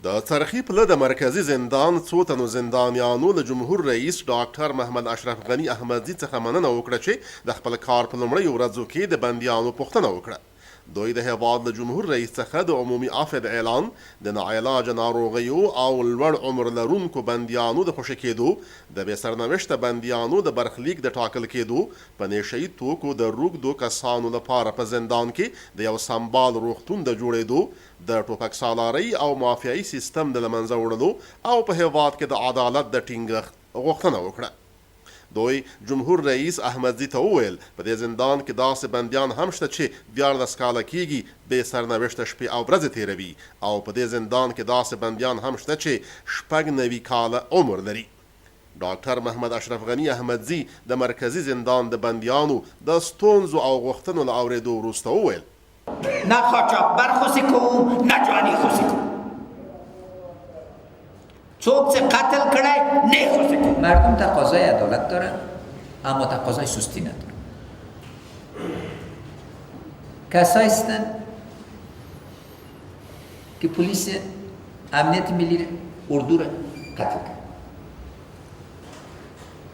د څرخي پله د مرکزي زندان څو تنو زندانیانو له جمهور رئیس ډاکټر محمد اشرف غني احمدزي څخه مننه وکړه چې د خپل کار په لومړیو ورځو کې د بندیانو پوښتنه وکړه. دوی د هېواد له جمهور رئیس څخه د عمومي عفوې د اعلان، د ناعلاجه ناروغیو او لوړ عمر لرونکو بندیانو د خوشې کېدو، د بې سرنوشته بندیانو د برخلیک د ټاکل کېدو، په نېشه یي توکو د روږدو کسانو لپاره په زندان کې د یو سمبال روغتون د جوړېدو، د ټوپکسالارۍ او مافیایي سیستم د له منځه وړلو او په هېواد کې د عدالت د ټینګښت غوښتنه وکړه. دوی جمهور رئیس احمدزي ته وویل، په دې زندان کې داسې بندیان هم شته چې 13 کاله کېږي بې سرنوشته شپې او ورځې تېروي او په دې زندان کې داسې بندیان هم شته چې 96 کاله عمر لري. ډاکټر محمد اشرف غني احمدزي د مرکزي زندان د بندیانو د ستونزو او غوښتنو له اورېدو وروسته وویل، نه قاچاقبر خوشی کوو، نه جانی خوشی کوو. څوک چې قتل کړی نه خوشی کوو. مردم تقاضای عدالت دارن، اما تقاضای سستی ندارن. کسایی هستن که پلیس امنیت ملی اردو را قتل کرد.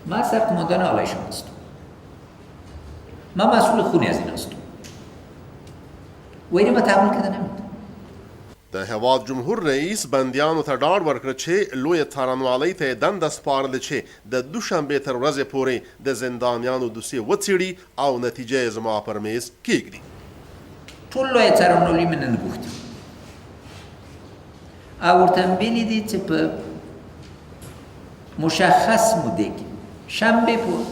من سرقماندان آلای شما هستم، من مسئول خونی از این هستم و اینو من تحمل کرده نمیتونم. د هېواد جمهور رئیس بندیانو ته ډاډ ورکړ چې لویې څارنوالۍ ته یې دنده سپارلې چې د دوشنبې تر ورځې پورې د زندانیانو دوسیې وڅېړي او نتیجه یې زما پر مېز کېږدي. ټول لویه څارنوالي مې نن غوښتي او ورته مې ویلي دي چې په مشخص مودې کې شنبه پورې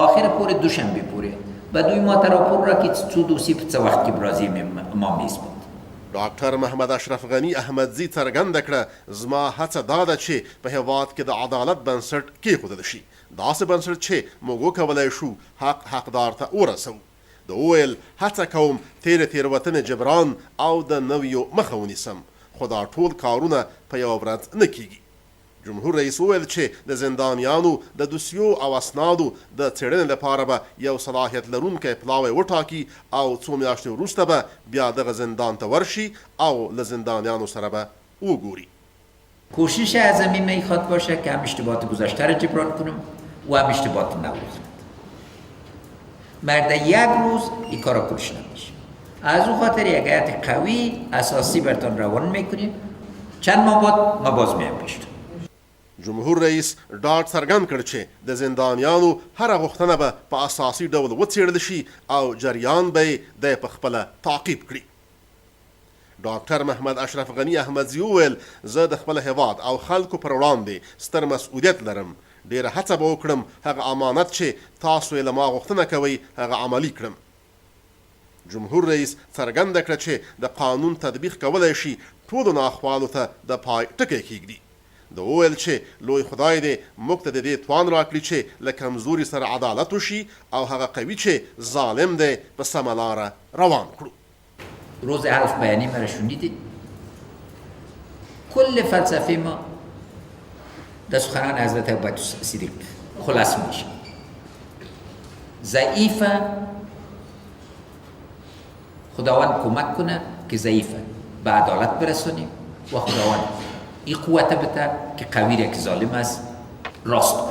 آخر پورې دوشنبه پورې به دوی ماته راپور راکړي چې څو دوسیې په څه وخت کې به راځي ما میز باندې. ډاکټر محمد اشرف غني احمدزي څرګنده کړه، زما هڅه دا ده چې په هېواد کې د عدالت بنسټ کېښودل شي، داسې بنسټ چې موږ وکولای شو حق حقدار ته ورسوو. ده وویل، هڅه کوم تېرې تېروتنې جبران او د نویو مخه ونیسم، خو دا ټول کارونه په یوه ورځ نه کېږي. جمهور رئیس وویل چې د زندانیانو د دوسیو او اسنادو د څېړنې لپاره به یو صلاحیت لرونکی پلاوی وټاکي او څو میاشتې وروسته به بیا دغه زندان ته ورشي او له زندانیانو سره به وګوري. کوشش اعظمی میخواد باشه که هم اشتباهات گذشته را جبران کنم و هم اشتباهات نو رخ نده. مرد یک روز این کارا کلش نمیشه. از او خاطر یک هیئت قوی اساسی برتان روان میکنیم. چند ماه بعد ما باز میایم پیشتون. جمهور رئیس ډاډ څرګند کړ چې د زندانیانو هره غوښتنه به په اساسي ډول وڅېړل شي او جریان به یې دی په خپله تعقیب کړي. ډاکټر محمد اشرف غني احمدزي وویل، زه د خپل هېواد او خلکو پر وړاندې ستر مسؤلیت لرم، ډېره هڅه به وکړم هغه امانت چې تاسو یې له ما غوښتنه کوئ هغه عملي کړم. جمهور رئیس څرګنده کړه چې د قانون تطبیق کولای شي ټولو ناخوالو ته د پای ټکی کېږدي. ده وویل چې لوی خدای دې موږ ته د دې توان راکړي چې له کمزوري سره عدالت وشي او هغه قوي چې ظالم دی په سمه لاره روان کړو. روز حرف بیانی مرا شنیدید. کل فلسفه ما در سخنان حضرت ابوبکر صدیق خلاص میشه. ضعیفه خداوند کمک کنه که ضعیفه به عدالت برسونیم و خداوند این قوت بده که قوی را که ظالم است راست کنه.